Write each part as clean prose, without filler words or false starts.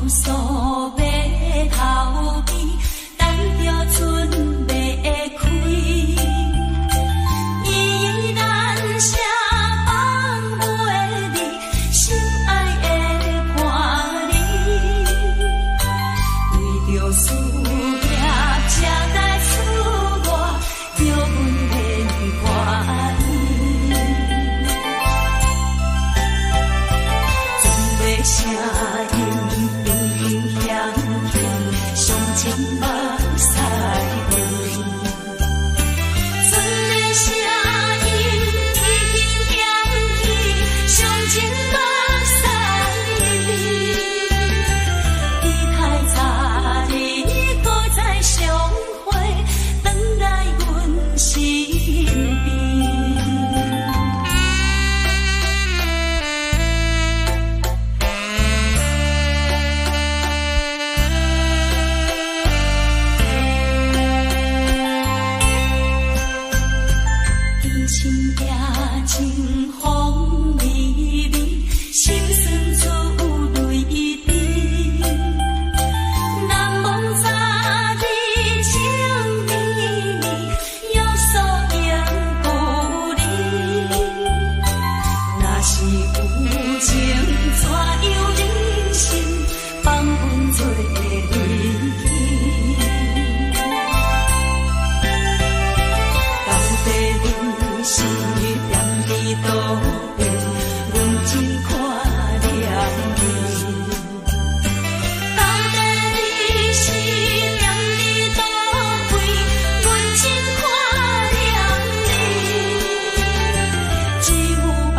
數碼頭邊，等著準欲開。依然寫放袂離，心愛的伴侶，為著事業才來出外，叫阮免懷疑。船的聲音平平響起，傷情目屎流。船的聲音已經響起，傷情目屎流。期待早日閣再相會，轉來阮身邊。天心夜清風微微，心酸出淚滴。難忘昨日情綿綿，約束永不離。若是有情，怎樣忍心放阮做離去？到底你是踮佇佗位，阮真看念你。到底你是踮佇佗位，阮真看念你。只有拜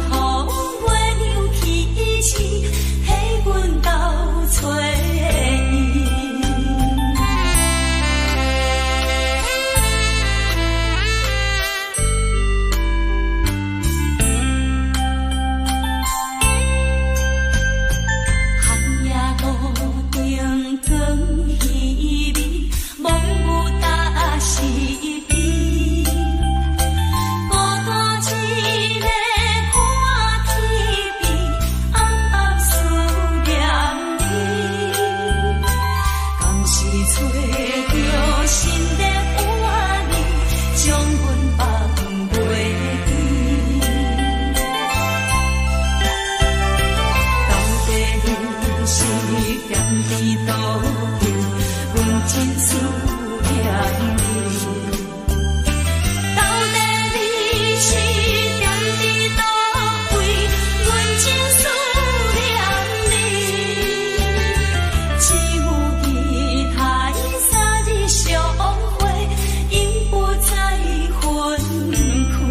託月娘提醒，彼阮斗揣伊。寒夜路燈光稀微，罔有搭是非。孤單一个看天邊，暗暗思念你。敢是揣著新的伴侶，將阮放袂記。到底你是踮佇佗位，阮真思念你。到底你是踮佇佗位，阮真思念你。只有期待三日相會，永不再分開。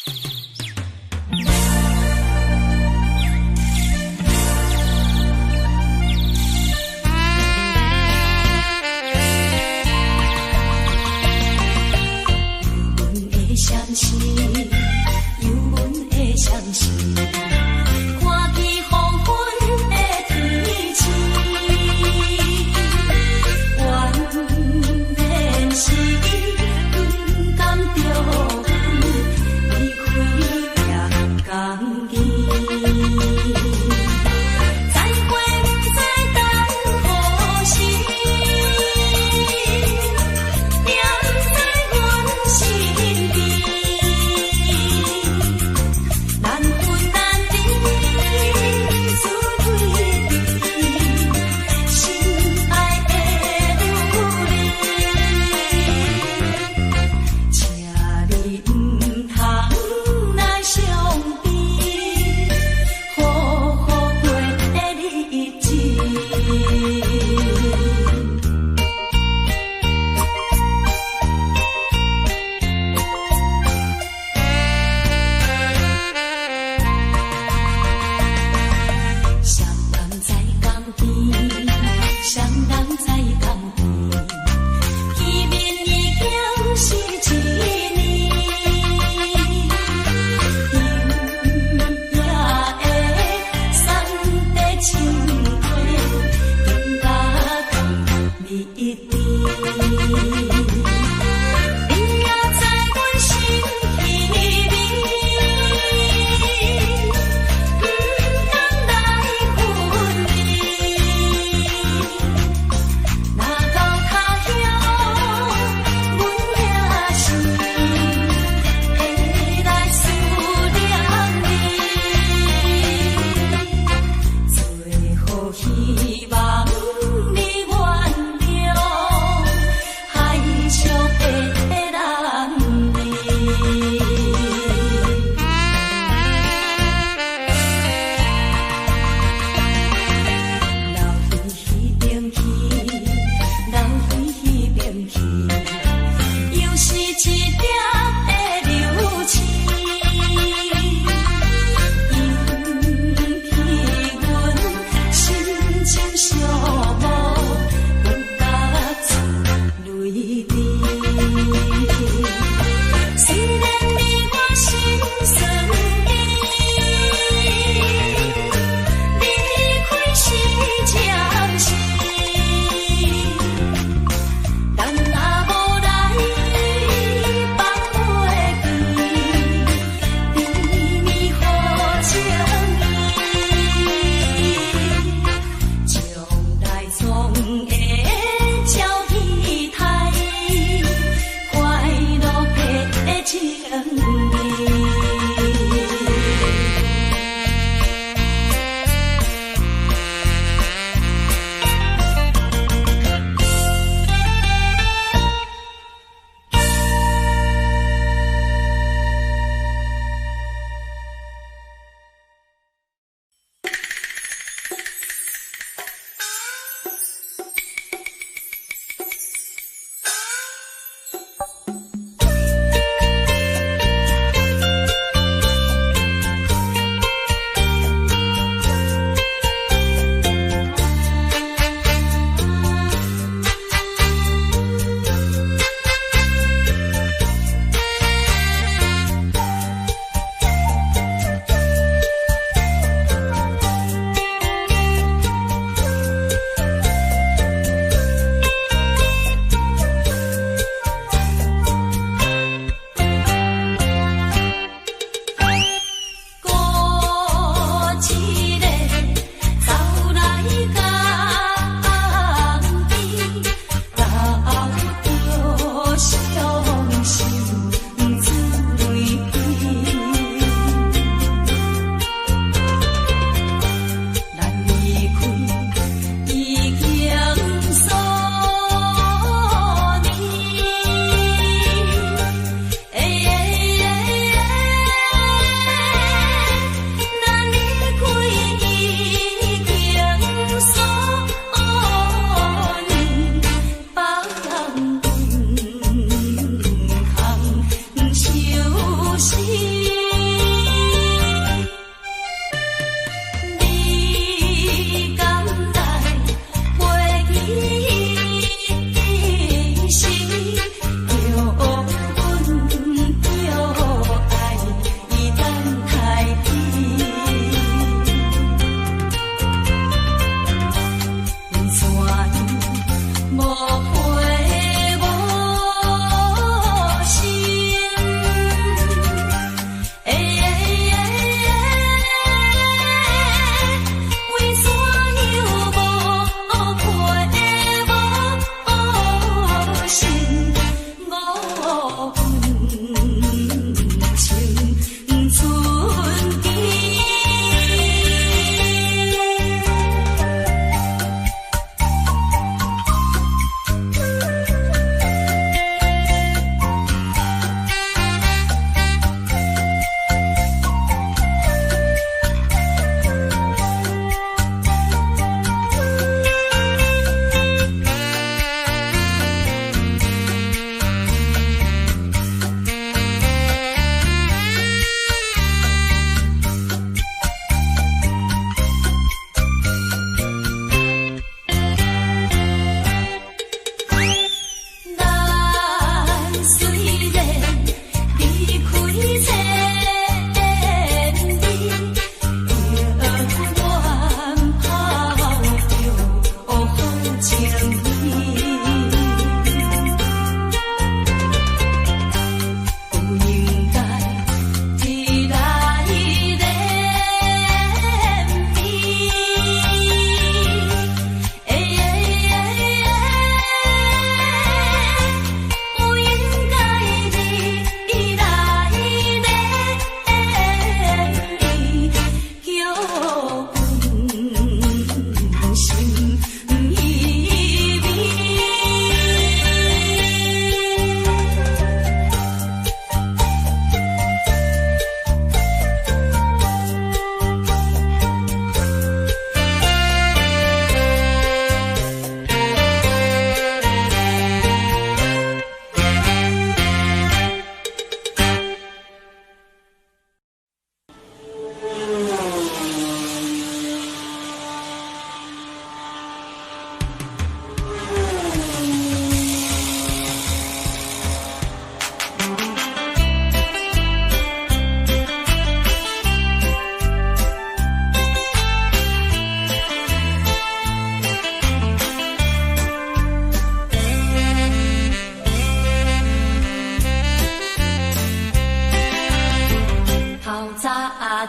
有阮的相思，有阮的相思，看見黃昏的天星，原來是不甘著阮離開。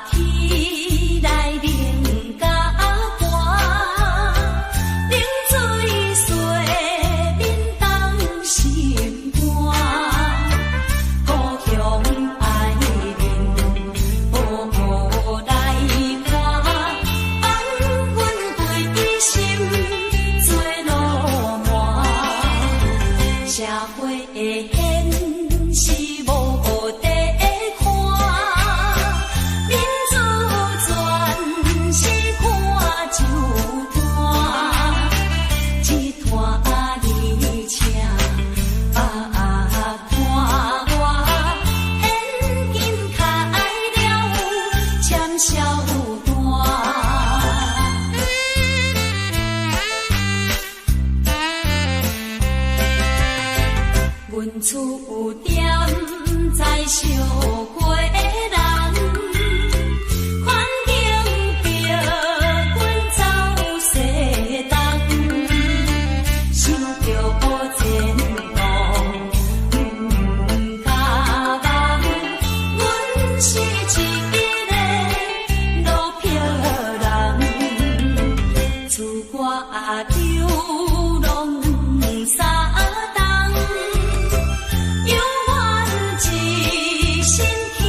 起來冷甲寒，冷水洗面凍心肝，故鄉愛面無來看，放阮規心做鱸鰻。社會的現實無得看，民主全是看酒單，一拖二請百看我，現今開了簽銷單。阮厝踮在小街人，環境逼阮走西東，想著前途毋敢望，阮是一个落魄人，出外流浪三冬，猶原一身去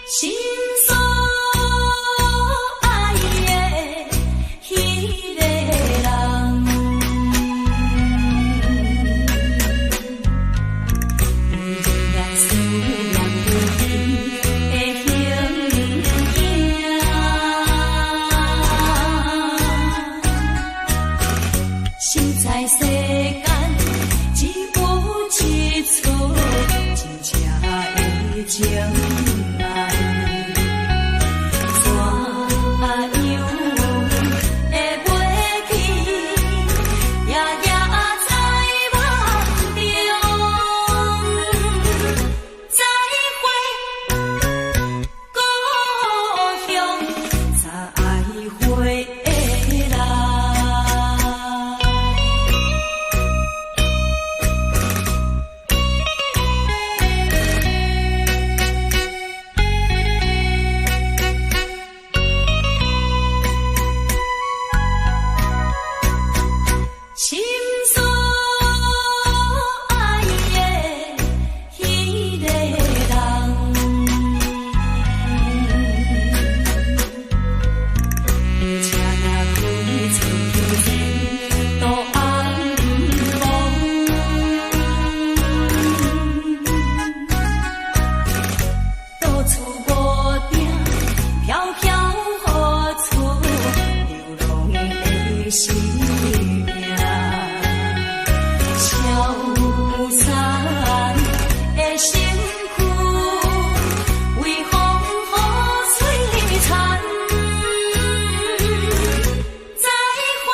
心所愛的彼个人。仍然思念著伊的形影。實在世間只有一束真正的情愛，怎樣會袂記？夜夜在夢中，再會故鄉，再會人。心所愛的彼个人，車若開出去前途暗暝，到處無定，飄飄何處，流浪的生命。消散的身軀，為風雨摧殘。再會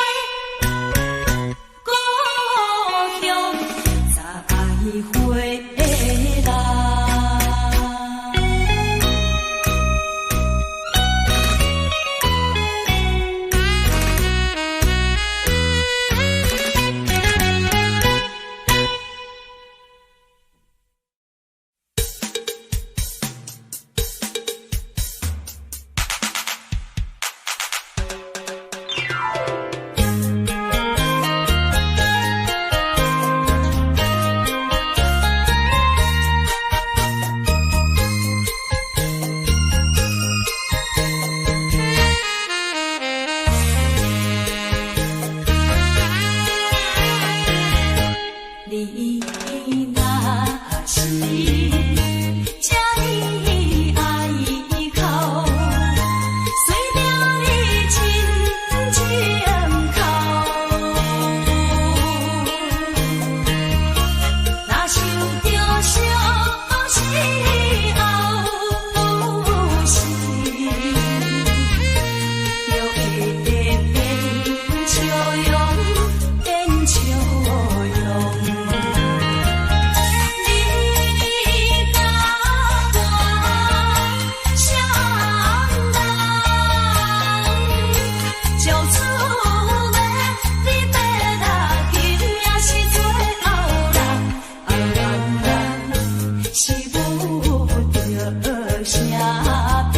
故鄉，再會人。你若是這呢愛哭，隨著你真情哭。若想著相思後時，就會變笑容，變笑容。你甲我雙人，相處欲離別啦，今也是最後啦，啊原來是無著啥悲。